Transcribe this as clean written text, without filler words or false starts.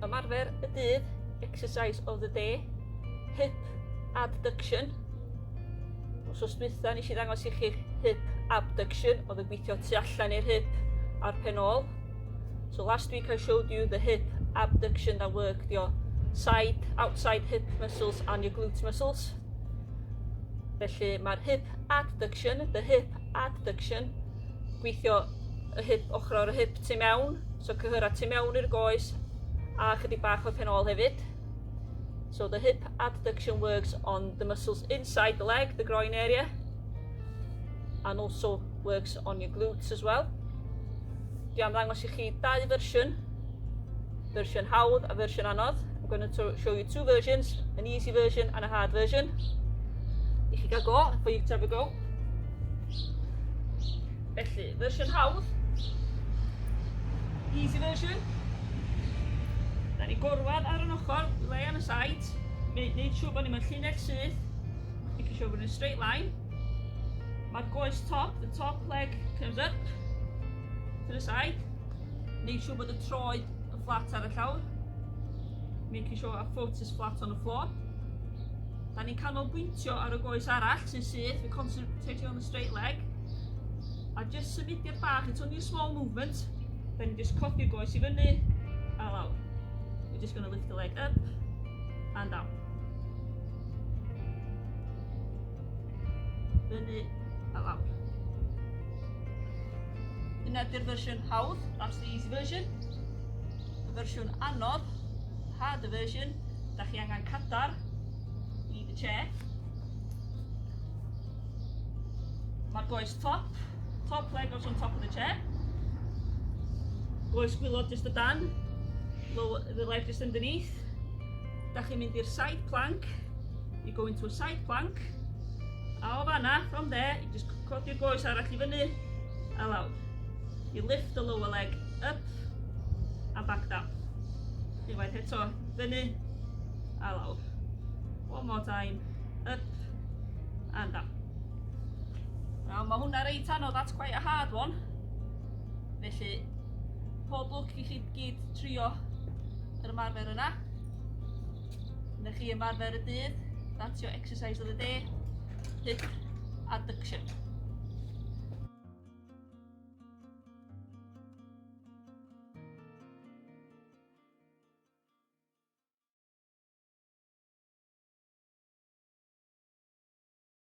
Ymarfer y dydd, exercise of the day, hip adduction. Wsos dwytha nes i ddangos i chi hip abduction, oedd yn gweithio tu allan i'r hip a'r pen ôl. So last week I showed you the hip abduction that worked your side, outside hip muscles and your glute muscles. Felly mae'r hip adduction, the hip adduction, gweithio y hip, ochr o'r hip tu mewn, so cyhyrau tu mewn i'r goes a chydig bach o'r pen ôl hefyd. So the hip adduction works on the muscles inside the leg, the groin area, and also works on your glutes as well. Dwi am ddangos i chi dau fersiwn, fersiwn hawdd a fersiwn anodd. I'm going to show you two versions, an easy version and a hard version. I chi gael go, for you to have a go. Felly, fersiwn hawdd, easy version. Da ni gorwedd ar yn ochr, we lay on the side, neud siŵr bod ni mewn llinell syth, making sure we're in a straight line. Mae'r goes top, the top leg comes up to the side. Neud siŵr bod y troed yn fflat ar y llawr. Making sure our foot is flat on the floor. Da ni'n canolbwyntio ar y goes arall sy'n syth, we're concentrating on the straight leg. A just symudiad bach, it's only a small movement. Da ni'n just codi'r goes i fyny a lawr. We're just going to lift the leg up and down. Fyny a lawr. Yna di'r fersiwn hawdd, that's the easy version. Y fersiwn anodd, harder version, da chi angen cadar, you need a chair. Mae'r goes top, top leg goes on top of the chair. Goes gwaelod just o dan, lower, the leg just underneath. Da chi'n mynd i'r side plank, you go into a side plank, a o fanna, from there, you just codi'r goes arall i fyny, a lawr. You lift the lower leg up and back down. Unwaith eto, fyny a lawr. One more time, up and down. Now, mae hwnna reit anodd, that's quite a hard one. Felly, pob lwc i chi gyd trio yr ymarfer yna. Na chi ymarfer y dydd, that's your exercise of the day. Hip adduction.